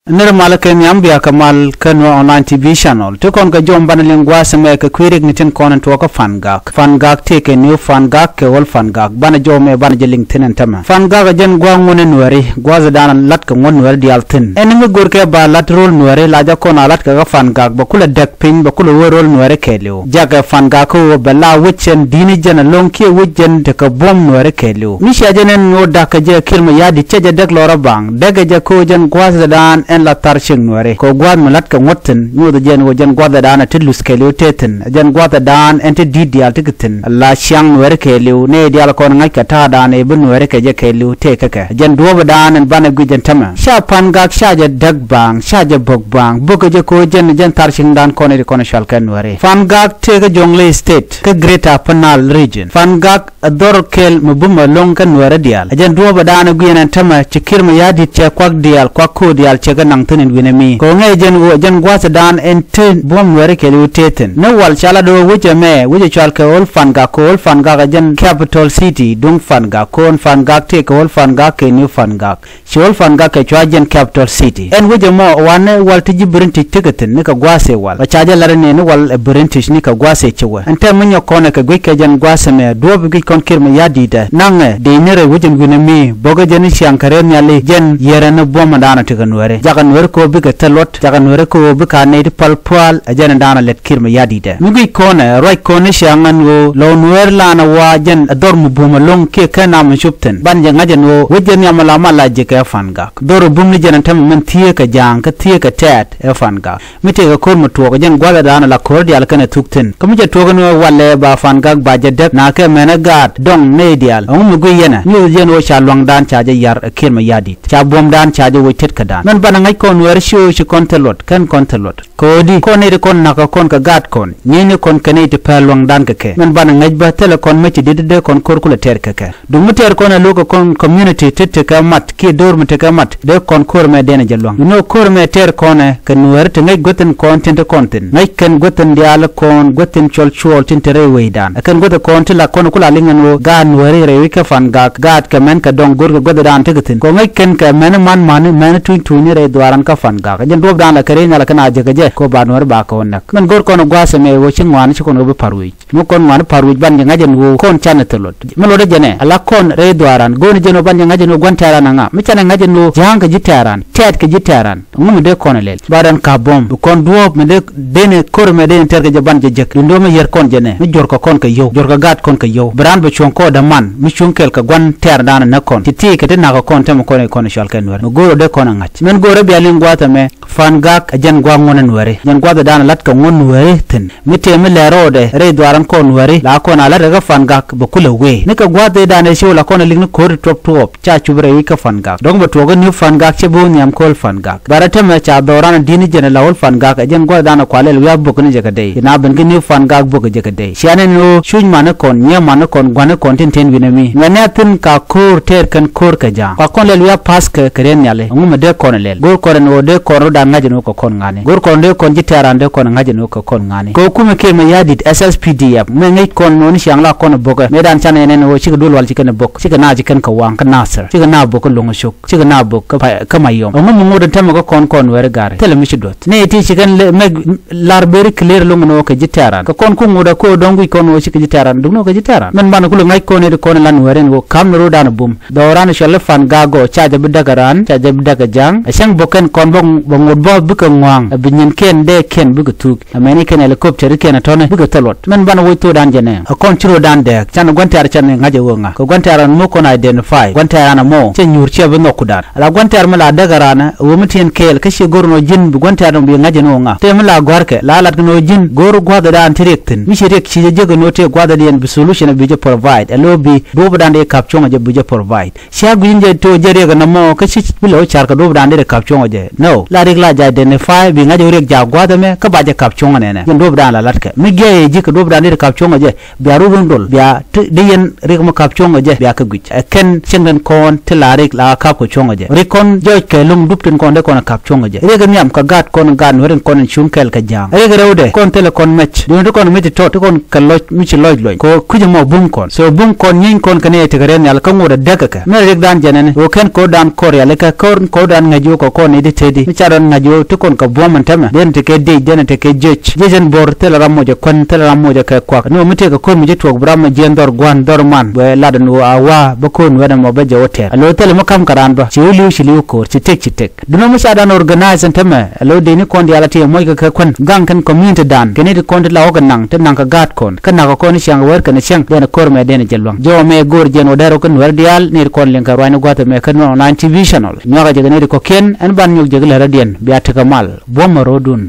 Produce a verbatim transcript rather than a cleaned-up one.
Nir mal kɛ nhiam bia kɛ mal kä Nuer Online T V channel. Ti kɔn kɛ jɔm banɛ liŋ gua̱a̱th ɛmɛ kɛ kui̱ rik ni tin kɔn in tuɔɔk kä Fangak. Fangak tëëkɛ New Fangak kɛ Old Fangak. Banɛ jɔm ɛ banɛ jɛ liŋ thi̱n ɛn tämɛ. Fangak ɛ jɛn gua̱a̱th ŋuɔ̱n in Nuɛri. Gua̱a̱th ɛ da̱a̱n lat kɛ ŋuɔ̱n Nuɛri diaal thi̱n. Ɛn mi go̱r kɛ ba lat ro̱l Nuɛri la jɛ kɔn a lat kɛ kä Fangak bɛ kulɛ däk piny bɛ kulɛ wee ro̱l Nuɛri kɛɛliw. Jakɛ Fangak kä ɣöö bɛ la wec cɛn di̱i̱ni jɛn ɛlɔ̱ŋ kiɛ wec jɛn tekɛ buɔ̱m Nuɛri kɛɛliw. Mi cia jɛn ɛn ɣöö da̱k kɛ jɛ Kiir Mayardit cɛ jɛ däk lɔrä baŋ. Däk kɛ jɛ kä ɣöö jɛn gua̱a̱th ɛ da̱a̱n ɛn la thar ciek Nuɛri. Kɛ ɣöö gua̱a̱th mi la̱t kɛ ŋuɔ̱t thi̱n nyuuth ɛ jɛn ɣöö jɛn gua̱a̱th ɛ da̱a̱n ɛ ti luth kɛɛliw tëë thi̱n. Ɛ jɛn gua̱a̱th ɛ da̱a̱n ɛn ti di̱i̱t diaal ti kɛ thi̱n. La ciaŋ Nuɛri kɛɛliw nɛy diaal kɔn ŋa̱c kɛ ta̱a̱ da̱a̱n ɛ bi Nuɛri kɛ jɛ kɛɛliw tëë kä kɛ. Ɛ jɛn duɔ̱ɔ̱p ɛ da̱a̱n ɛn banɛ guic jɛn tämɛ. Ca Fangak ca jɛ däk baŋ, ca jɛ bo̱k ba̱a̱ŋ, bo̱k kɛ jɛ kɛ ɣöö jɛn, jɛn thar ciek da̱a̱n kɔn ɛ ti kɔn ɛ cɔal kɛ Nuɛri. Fangak tëë kä Jonglei State, kä Greater Upper Nile Region. Fangak ɛ dhɔr kɛl mi bum ɛlɔ̱ŋ kä Nuɛri diaal. Ɛ jɛn duɔ̱ɔ̱p ɛ da̱a̱n ɛ guic ɛn ɛn tämɛ ci Kiir Mayardit cɛ kuak diaal, kuak ko̱o̱r diaal cɛ kɛ naŋ thi̱n in wi̱nɛ mi. Kɛ ɣöö ŋäc jɛn ɣöö jɛn gua̱a̱th ɛ da̱a̱n ɛn te buɔ̱m Nuɛri kɛɛliw tëë thi̱n. Ni wal ca lat ɣöö wec ɛmɛ, wec ɛ cɔal kɛ Old Fangak, kɛ Old Fangak ɛ jɛn capital city duŋ Fangak. Kɔn Fangak tëë kɛ Old Fangak kɛ New Fangak. Ci Old Fangak kɛ cua jɛn capital city. Ɛn wec ɛmɔ wanɛ wal ti ji̱ British tekɛ thi̱n ni kɛ gua̱a̱th ɛ wal. Bɛ ca jɛ lat ɛn ni wal ɛ British ni kɛ gua̱a̱th ɛ ci wä. Ɛn tɛm mi nyɔk kɔn ɛ kɛ guic kɛ jɛn gua̱a̱th ɛmɛ duɔ̱ɔ̱p guic kɔn Kiir Mayardit ɛ. Naŋɛ dee ni rɛy wec ɛn wi̱nɛ mi bo̱kɛ jɛn i̱ ciaŋ kɛ rɛy nhiali jɛn yɛrɛ ni buɔ̱m ɛn da̱a̱n ɛ tekɛ Nuɛri. Jakɛ Nuɛri kɛ ɣöö bikɛ thil luɔt. Jakɛ Nuɛri kɛ ɣöö bikɛ a nɛy ti päl pua̱a̱l ɛ jɛn ɛn da̱a̱n ɛ lɛt Kiir Mayardit ɛ. Mi guic kɔn ɛ ruac kɔn i̱ ciaŋ ɛn ɣöö lɔ Nuɛri lan ɛ wa jɛn ɛ dhɔr mi buɔ̱m ɛlɔ̱ŋ kiɛ kɛ nam mi cop thi̱n. Banɛ jɛ ŋa̱c ɛn ɣöö wec jɛ nhiam ala mal la ji̱ kɛ Fangak. Dhɔr ɛ bum ni jɛn ɛn tämɛ min thieekä ja̱a̱ŋ kä thieekä tɛɛt ɛ Fangak. Mi tëëkɛ ko̱r mi tuɔɔk ɛ jɛn gua̱a̱th ɛ da̱a̱n ala ko̱r diaal kɛnɛ thuk thi̱n. Kä mi cɛ tuɔɔk ɛn ɣöö walɛ ba Fangak ba jɛ däk nakä mɛnɛ gaat dɔŋ nɛy diaal. Ɛŋu mi guic yɛn ɛ? Nyuuth jɛn ɣöö ca lua̱ŋdan ca jɛ yar ɛ Kiir Mayardit. Ca buɔ̱mdan ca jɛ wec tet kädan. Min banɛ ŋäc kɔn Nuɛri ci ɣöö ci kɔn thil luɔt, kɛn kɔn thil luɔt. Kɛ ɣöö di kɔn nɛy ti kɔn nakä kɔn kɛ gaat kɔn, nyieecni kɔn kɛ nɛy ti pɛl lua̱ŋdan kɛ kɛ. Min banɛ ŋäc bä thilɛ kɔn mi ci di̱t dee kɔn ko̱r kulɛ tɛɛr kɛ kɛ. Duŋ mi tɛɛr kɔn ɛ lo̱k kɛ kɔn community ti tekɛ mat kiɛ do̱r mi tekɛ mat dee kɔn ko̱r mɛ dɛn ɛ jɛ lua̱ŋ. Inɔ ko̱r mɛ tɛɛr kɔn ɛ kɛ Nuɛri ti ŋäc guäth in kɔn tin ti kɔn thi̱n. Ŋäc kɛn guäth in diaal kɔn guäth in cɔl cuɔɔl tin te rɛy wecdan. Ɛ kɛn guäth kɔn ti la kɔn kula liŋ ɛn ɣöö gaat Nuɛri rɛy wi̱c kä Fangak, gaat kɛ mɛn kɛ dɔŋ go̱r kɛ guäthdan tekɛ thi̱n. Kɔ ŋäc kɛn kɛ mɛn man mani mɛn tuny tuny ni rɛy dhuaaran kä Fangak. Jɛn duɔ̱ɔ̱pdan la kɛ rɛy nhial kɛn a jek kɛ jɛ kɔ ba Nuɛri ba kɛ wä näk. Min go̱r kɔn gua̱a̱th ɛmɛ ɣöö ci ŋɔaani ci kɔn ɣöö bi pa̱r wi̱c. Mi kɔn ŋuani pa̱r wi̱c ban jɛ ŋa̱c ɛn ɣöö kɔn canɛ thil luɔt. Mi luɔt ɛ jɛnɛ ala kɔn rɛy dhuaaran go̱o̱ni jɛn ɣöö ban jɛ ŋa̱c ɛn ɣöö gua̱n tɛ̈ran aŋa. Mi canɛ ŋa̱c ɛn ɣöö ja̱a̱ŋ kɛ ji̱ tɛ̈ran, tɛ̈t kɛ ji̱ tɛ̈ran. Ŋu mi dee kɔn ɛ lɛl ba rɛn ka̱p buɔ̱m bi kɔn duɔ̱ɔ̱p mi dee dee ni tɛr kɛ jɛ ban jɛ jek. Duundɛ mi yɛr kɔn jɛnɛ mi juɔ̱rkɛ kɔn kɛ yio̱w, juɔ̱rkɛ gaat kɔn kɛ yio̱w. Bi raan bɛ cuɔ̱ŋ kɔɔdɛ man mi cuɔ̱ŋ kɛl kɛ gua̱n tɛ̈r daanɛ näk kɔn. Ti thieekɛ ti nakä kɔn tɛmɛ kɔn ɛ kɔn ɛ cɔal kɛ Nuɛr. Mi go̱o̱r ɔ dee kɔn ɛ ŋa̱c. Min go̱o̱r ɛ bia liŋ gua̱a̱th ɛmɛ. Fangak ɛ jɛn gua̱a̱th ŋuɔ̱n ɛ Nuɛri. Jɛn gua̱a̱th ɛ da̱a̱n ɛ la̱t kɛ ŋuɔ̱n Nuɛri thi̱n. Mi tëë mi lɛɛr rɔɔdɛ rɛy dhuaaran kɔn Nuɛri la kɔn a la̱t ɛ kä Fangak bɛ kulɛ wee. Ni kɛ gua̱a̱th ɛ da̱a̱n ɛ ci wä la kɔn ɛ li̱k ni ko̱ri tuɔp tuɔp ca cup rɛy wi̱c kä Fangak. Dɔ̱ŋ bɛ tuɔɔk kä New Fangak cɛ bi wä nhiam ko̱l Fangak. Bɛ rɛ tɛmɛ ca dhɔran ɛ di̱t ni jɛn ɛ la wä Fangak ɛ jɛn gua̱a̱th ɛ da̱a̱n ɛ kualɛ lɛ wi̱i̱ a bök ni jɛ kɛ dey. Ina ben kä New Fangak bök ɛ jɛ kɛ dey. Cianɛ ni ɣöö cuc mani kɔn, nyiee mani kɔn, gua̱ni kɔn tin ten wi̱nɛ mi. Ŋuɛ̈tni a thi̱n ka ko̱r tɛɛr kɛn ko̱r kɛ ja̱a̱ŋ. Kua kɔn lɛl wi̱i̱ a pa̱th kɛ kɛ riɛn nhiali. Ɛŋu mi dee kɔn ɛ lɛl? Go̱o̱r kɔn ɛn ɣöö dee kɔn rɔ̱dan ŋa̱c ɛn ɣöö kɛ kɔn ŋa̱ni. Go̱o̱r kɔn dee kɔn ji̱ tɛɛran dee kɔn ŋa̱c ɛn ɣöö kɛ kɔn ŋa̱ni. Kɛ ɣöö kumɛ kiɛ mɛ ya̱di̱t S S P D F. Mɛ ŋäc kɔn nööni ciaŋ la kɔn ɛ bo̱kɛ. Mëë dan canɛ ɛn ɛn ɣöö cikɛ duel wal ci kɛn ɛ bo̱k. Cikɛ na ci kɛn kɛ waŋ kä Nasir. Cikɛ na bo̱k kä Lo̱ŋ Cok. Cikɛ na bo̱k kä pa-, kä Mayom. Ɛŋu mi ŋot ɛn tämɛ kä kɔn kɔn Nuɛri gari. Thilɛ mi ci duɔth. Nɛ ti ci kɛn lɛ mɛ lar beri clear loŋ ɛn ɣöö kɛ ji̱ tɛɛran. Kɛ kɔn ku ŋot ɛ ko̱o̱r dɔ̱ŋ guic kɔn ɣöö cikɛ ji̱ tɛɛran. Duŋni ɣöö kɛ ji̱ tɛɛran. Mɛn banɛ kulɛ ŋa̱c kɔn ɛ ti kɔn ɛ la Nuɛri ɛn ɣöö ka̱m ni ro̱dan ɛ bum. Dhɔran cɔal i̱ Fangak ɔ, ca jɛ bi däk ɛ raan, ca jɛ bi däk ɛ ja̱a̱ŋ. Ɛ cäŋ bok kɛn kɔn bä, bä ŋot bä bikɛ ŋɔ̱a̱ŋ. Ɛ bi nyin kiɛn dee kiɛn bikɛ thuk. Ɛ mɛni kɛn helicopter kiɛn ɛ tɔ̱nɛ bikɛ thil luɔt. Mɛn banɛ woc thokdan jɛ nɛ. Ɛ kɔn ci ro̱dan dɛɛk. Canɛ gua̱n tɛ̈r canɛ ŋa̱c ɛ ɣöö ŋa. Kɛ gua̱n tɛ̈r an mo̱o̱k kɔn identify. Gua̱n tɛ̈r an ɛmɔ. Cɛ nyuur ciɛ bi nhɔk kudan. Ala gua̱n tɛ̈r mi la däk ɛ raan ɛ ɣöö mi tiɛn kɛɛl kä ciɛ go̱r nɔ ji̱n bi gua̱n tɛ̈r nɔ bi ŋa̱c ɛn ɣöö ŋa. Tëë mi la gua̱rkɛ la lat kɛ nɔ ji̱n go̱r gua̱thdan ti riɛk thi̱n. Mi ci riɛk ci jɛ jek ɛn ɣöö tëë gua̱thdan bi solution bi jɛ provide. Ɛ lo̱o̱ bi duɔ̱ɔ̱pdan dee kap cuɔ̱ŋ ɛ jɛ bi jɛ provide. Cia gui̱n jɛ to̱ jɛ riɛk nɔmɔ kä ci bi lɛ wä car kɛ duɔ̱ɔ̱pdan dee ri kap cuɔ̱ŋ ɔ jɛ. No. La riɛk la jɛ identify bi ŋa̱c ɛ riɛk jaak gua̱a̱th ɛmɛ kä ba jɛ kap cuɔ̱ŋ ɔ nɛnɛ. Jɛn duɔ̱ɔ̱pdan la la̱tkɛ. Mi gia̱a̱ yɛ ji̱ kɛ duɔ̱ɔ̱pdan dee ri kap cuɔ̱ŋ ɔ jɛ. Bia rut run dol. Bia ti dee yɛn riɛk mi kap cuɔ̱ŋ ɔ jɛ. Bia kɛ guic. Ɛ kɛn cieŋdɛn kɔn ti la riɛk la kap kɛ cuɔ̱ŋ ɔ jɛ. Riɛk kɔn jɔɔc kɛ lo̱ŋ dup tin kɔn dee kɔn kap cuɔ̱ŋ ɔ jɛ. Riɛk nhiam kɛ gaat kɔn gaat ni rin kɔn in cuŋ kɛɛl kɛ ja̱a̱ŋ. Riɛk rɛwdɛ kɔn thilɛ kɔn mɛc. Duundɛ kɔn mi ti tɔt ti kɔn kɛ lɔc mi ci lɔc luɔny. Kɛ kui̱c ɛmɔ bum kɔn. So bum kɔn nyieeny kɔn kɛ ni ɛ tekɛ rɛn nhial kä ŋot ɛ däk kɛ kɛ. Mɛ riɛkdan jɛn ɛn ɣöö kɛn ko̱rdan kɔr yali kɛ ko̱r ko̱rdan ŋäc ɣöö kɛ Kɔn i̱ di tëëdi mi ca rɔn ŋa̱c ɣöö ti kɔn kɛ buɔ̱m ɛn täämɛ, dee ni tekɛ dec, dee ni tekɛ jiöc. Jiec ɛn bo̱r thilɛ ram mocɛ kuän, thilɛ ram mocɛ kɛ kuak. Ni ɣöö mi tëëkɛ ko̱r mi ci tuɔɔk bi ram mɔ jiɛɛn dhɔr gua̱n dhɔr man, bɛ lat ɛn ɣöö a wa̱a̱ bä ko̱r ŋuɛ̈t ɛmɔ bä jɛ wä tɛr. A lo̱ thilɛ mi ka̱m kɛ raan bä, ci wä li̱w ci li̱w ko̱r, ci tëk ci tëk. Duundɛ mi ca dan organize ɛn täämɛ, a lo̱ dee ni kɔn diaal a ti ɛ muɔc kɛ kɛ kuän, gaŋ kɛn community dan, kɛ ni ti kɔn ti la wä kɛ naŋ, ti naŋ kɛ gaat kɔn, kä naŋ kɛ kɔn i̱ ciaŋ kɛ wär kɛn i̱ cäŋ, dee ni ko̱r mɛ dee ni jɛ lua̱ŋ. Jɔw mɛ go̱o̱r jɛn wä dɛr wä kɛ Nuɛr diaal, ni ti kɔn liŋ kɛ ruaacni gua̱th ɛmɛ kä Nuɛr online T V channel. Nyuakɛ jɛ kɛ ni ti kɔ̱kiɛn, ɛn ban nyuɔk jɛ kɛ lät rɔ̱diɛn, bia tekɛ mal, buɔ̱mɛ ro̱o̱dun.